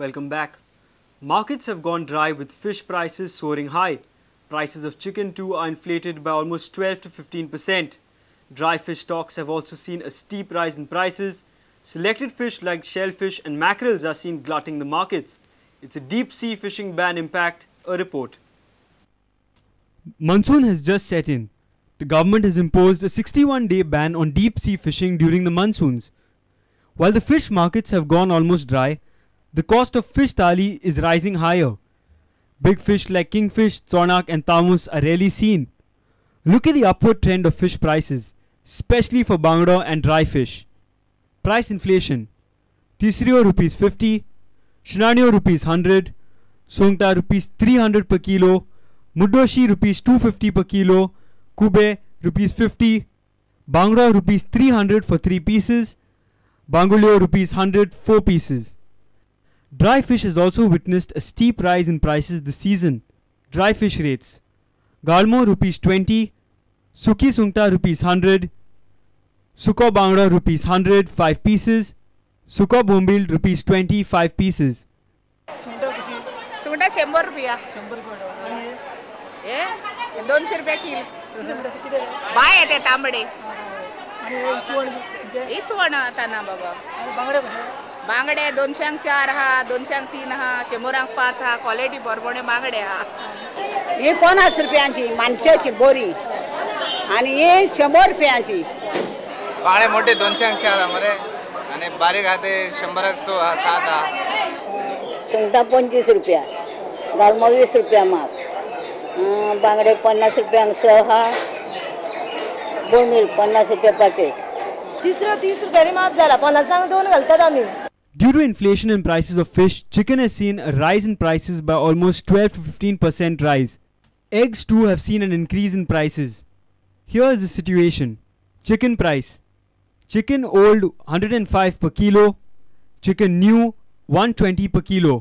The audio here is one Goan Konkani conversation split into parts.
Welcome back. Markets have gone dry with fish prices soaring high. Prices of chicken too are inflated by almost 12 to 15%. Dry fish stocks have also seen a steep rise in prices. Selected fish like shellfish and mackerels are seen glutting the markets. It's a deep sea fishing ban impact, a report. Monsoon has just set in. The government has imposed a 61-day ban on deep sea fishing during the monsoons. While the fish markets have gone almost dry, the cost of fish thali is rising higher. Big fish like kingfish, tsonak and tamus are rarely seen. Look at the upward trend of fish prices, especially for bangda and dry fish. Price inflation: Tisrio rupees 50, Shinanio rupees 100, Songta rupees 300 per kilo, Muddoshi rupees 250 per kilo, Kube rupees 50, Bangda rupees 300 for 3 pieces, Bangulio rupees 100 4 pieces. Dry fish has also witnessed a steep rise in prices this season. Dry fish rates: Galmo rupees 20, Suki Sungta rupees 100, Suko Bangda rupees 100 5 pieces, Suko Bombil rupees 20 5 pieces. Sungta 100 रुपया. ए 200 रुपया किलो. बाय येते तांबडे. इसवण आता ना बाबा. बांगडे 200 4 हा, 203 हा, 100 5 हा, क्वालिटी बरोबर बांगडे हा. ही 50 रुपयांची माणसाची बोरी आणि हे 100 रुपयांची. बांगडे मोठे 204 मरे आणि बारीक हा ते 100 6 7 हा. सुंगटा 25 रुपया, गालमो 20 रुपया माप, बांगडे 50 रुपयांक 6 हा, बोंबील 50 रुपया पाकेट. 30 रुपयांनी माप झाला, 50 दोन घालतात आम्ही. Due to inflation in prices of fish, chicken has seen a rise in prices by almost 12 to 15% rise. Eggs too have seen an increase in prices. Here is the situation. Chicken price: chicken old 105 per kilo, chicken new 120 per kilo.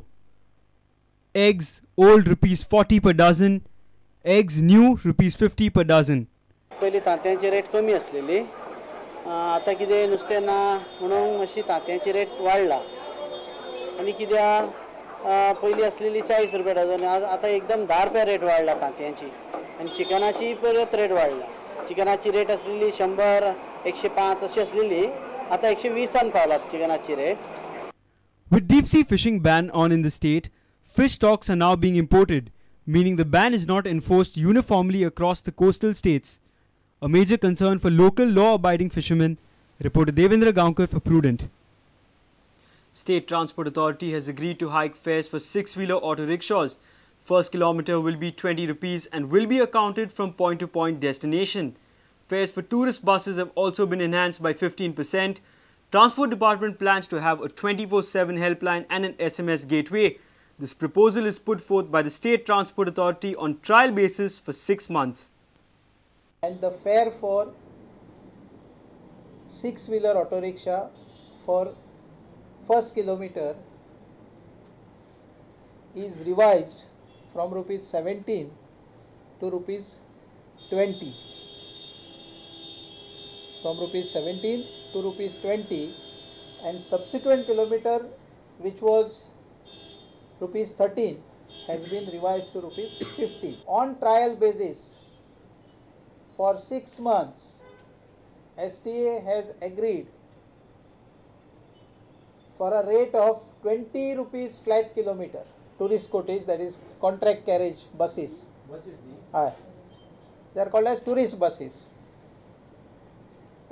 Eggs old rupees 40 per dozen, eggs new rupees 50 per dozen. पयलीं तांत्यांची रेट कमी आसलेली, आतां कितें नुस्तें ना म्हणून मातशी तांत्यांची रेट वाडला. आनी कित्याक पयलीं आसलेली 40 रुपया डझन, आतां एकदम 10 रुपया रेट वाडला तांत्यांची. आनी चिकनाची परत रेट वाडला. चिकनाची रेट आसलेली 100 105 अशी आसलेली, आतां 120 पावला चिकनाची rate. With deep sea fishing ban on in the state, fish stocks are now being imported, meaning the ban is not enforced uniformly across the coastal states. A major concern for local law-abiding fishermen, reported Devendra Gaonkar for Prudent. State Transport Authority has agreed to hike fares for six-wheeler auto rickshaws. First kilometer will be 20 rupees and will be accounted from point-to-point destination. Fares for tourist buses have also been enhanced by 15%. Transport Department plans to have a 24/7 helpline and an SMS gateway. This proposal is put forth by the State Transport Authority on trial basis for 6 months. And the fare for six-wheeler auto rickshaw for first kilometer is revised from rupees 17 to rupees 20. From rupees 17 to rupees 20, and subsequent kilometer, which was rupees 13, has been revised to rupees 15. On trial basis, for 6 months, STA has agreed for a rate of 20 rupees flat kilometer. Tourist cottage, that is contract carriage buses. Buses? They are called as tourist buses.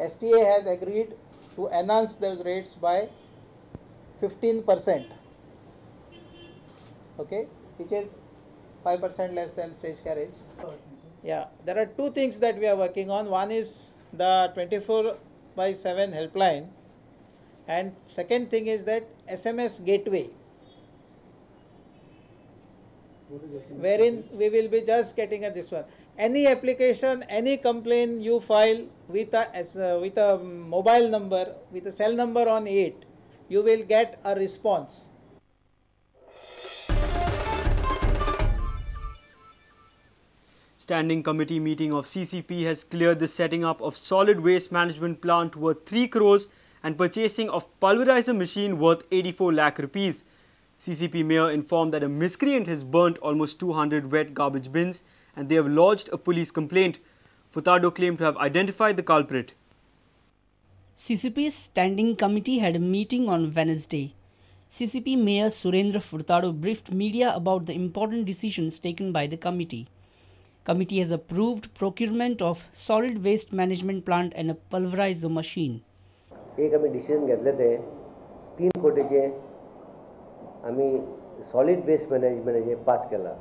STA has agreed to enhance those rates by 15%, okay, which is 5% less than stage carriage. Yeah, there are two things that we are working on. One is the 24/7 helpline, and second thing is that SMS gateway, wherein we will be just getting a this one. Any application, any complaint you file with a mobile number, with a cell number on it, you will get a response. Standing committee meeting of CCP has cleared the setting up of solid waste management plant worth 3 crores and purchasing of pulverizer machine worth 84 lakh rupees. CCP mayor informed that a miscreant has burnt almost 200 wet garbage bins and they have lodged a police complaint. Furtado claimed to have identified the culprit. CCP's standing committee had a meeting on Wednesday. CCP Mayor Surendra Furtado briefed media about the important decisions taken by the committee. Committee has approved procurement of solid waste management plant and a pulverizer machine. एक आमी डिसिजन घेतले ते 3 कोटीचे आमी सॉलिड वेस्ट मॅनेजमेंटाचे पास केला.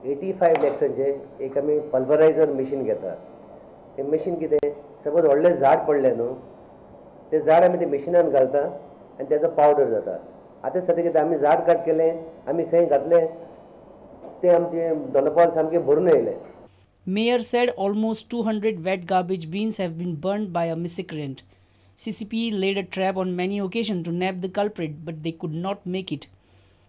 85 लॅक्सांचे एक आमी पल्वरायझर मशीन घेता. ते मशीन कितें, सपोज व्हडलें झाड पडलें न्हू, तें झाड आमी ते मशिनान घालता आनी तेजो पावडर जाता. आतां सद्या कितें आमी झाड काट केलें, आमी खंय घातलें ते आमचे दोनपाल सामकें भरून येयलें. Mayor said almost 200 wet garbage bins have been burned by a miscreant. CCP laid a trap on many occasions to nab the culprit, but they could not make it.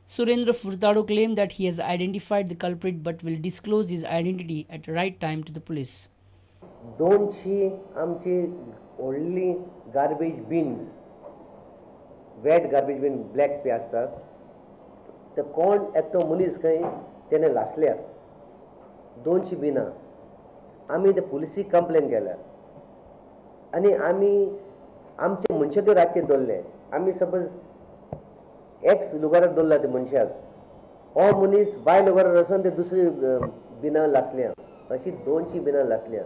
Surendra Furtado claimed that he has identified the culprit but will disclose his identity at the right time to the police. 200 आमची व्हडली garbage bins, wet garbage bin black P आसतात, ते कोण एकटो मनीस खंय तेणें लासल्यात 200 बिनां. आमी ते पुलिसीक कंप्लेन केल्या आनी आमी आमचे मनशाक रातचे दवरले. आमी सपोज एक्स लुगाराक दवरला ते मनशाक, हो मनीस बाय लुगारार वचोन ते दुसरी बिनां लासल्या. अशी 200 बिनां लासल्या.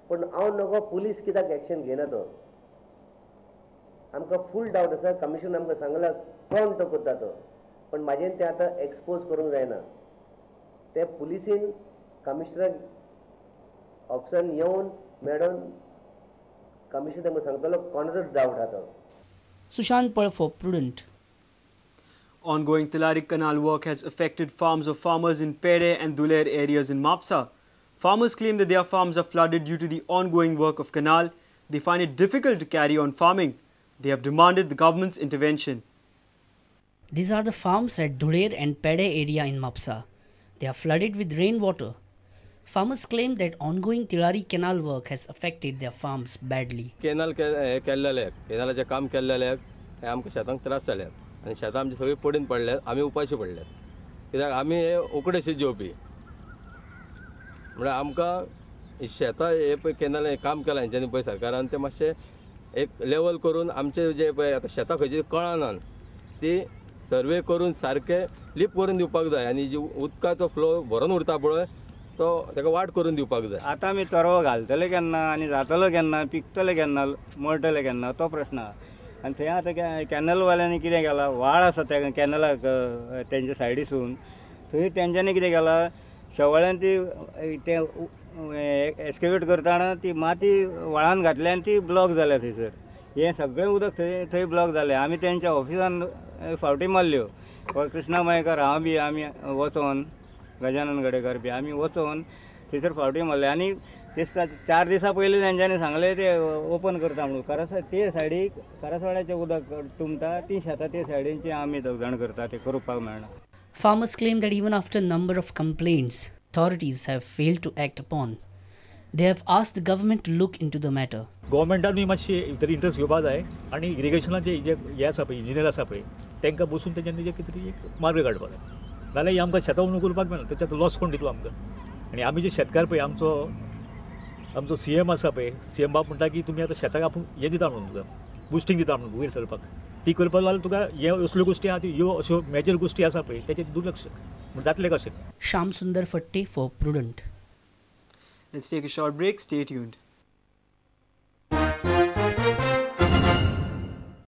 पूण हांव नको पुलीस कित्याक एक्शन घेयना तो, आमकां फूल डावट आसा. कमिशन आमकां सांगला कोण तो करता तो, पण म्हाजेन तें आतां एक्सपोज करूंक जायना. ते पुलिसीन कमिशनर ऑफिसरान येवन मॅडम कमिशनर तांकां सांगतलो कोणाचो डावट आहा तो. Sushant Pal for Prudent. Ongoing Tillari Canal work has affected farms of farmers in Pere and Duler areas in Mapsa. Farmers claim that their farms are flooded due to the ongoing work of canal. They find it difficult to carry on farming. They have demanded the government's intervention. These are the farms at Duler and Pere area in Mapsa. They are flooded with rainwater. Farmers claim that ongoing Tillari Canal work has affected their farms badly. Canal केल्लेले, कॅनलाचें काम केल्लेले हे आमकां शेतांक त्रास जाल्यात आनी शेतां आमची सगळीं पडून पडल्यात, आमी उपाशी पडल्यात. कित्याक आमी हे उकडे शीत जेवपी, म्हळ्यार आमकां शेतां हे पळय कॅनल हें काम केलां हेंच्यांनी पळय सरकारान तें मातशें एक लेवल करून आमचे जे पळय आतां शेतां खंयची कळना ती सर्वे करून सारकें लिप करून दिवपाक जाय आनी जी उदकाचो फ्लो भरून उरता पळय तो ताका वाट करून दिवपाक जाय. आतां आमी तरवो घालतले केन्ना आनी जातलो केन्ना, पिकतले केन्ना, मळटले केन्ना तो प्रश्न आहा. आनी थंय आतां कॅनलवाल्यांनी कितें केलां, व्हाळ आसा त्या कॅनलाक तेंच्या सायडीसून, थंय तेंच्यांनी कितें केलां, शेवळ्यान ती तें एक्सकेवेट करतना ती माती व्हाळान घातल्या आनी ती ब्लॉक जाल्या थंयसर. हें सगळें उदक थंय थंय ब्लॉक जालें. आमी तेंच्या ऑफिसान फावटी मारल्यो, कृष्णा मयेकर हांव बी आमी वचोन, गजानन गडेकर बी आमी वचोन थंयसर फावटी मारले. आनी ते 4 दिसां पयलीं तेंच्यांनी सांगलें ते ओपन करता म्हणून. करास ते सायडीक करासवाड्याचें उदक तुमता ती शेतां ते सायडीनची आमी दोग जाण करता, ते करपाक मेळना. Farmers claim that even after a number of complaints, authorities have failed to act upon. They have asked the government to look into the matter. गव्हर्मेंटानूय मातशी तरी इंट्रस्ट घेवपाक जाय आनी इरिगेशनाचे जे हे आसा पळय, इंजिनियर आसा पळय, तांकां बसून तेंच्यांनी जे कितें तरी एक मार्ग काडपाक जाय. नाल्यार आमकां शेतां उणून करपाक मेळना, तेच्यात लॉस कोण दितलो आमकां. आनी आमी जे शेतकार पळय, आमचो सी एम आसा पळय, सी एम बाब म्हणटा की तुमी आतां शेताक आपूण हें दिता म्हणून, तुका बुस्टींग दिता म्हणून वयर सरपाक, ती करपाक जाल्यार तुका हे असल्यो गोश्टी आहा ह्यो अश्यो मेजर गोश्टी आसा पळय तेचेर दुर्लक्ष जातलें कशें. Shyam Sundar Fatte for Prudent. Let's take a short break. Stay tuned.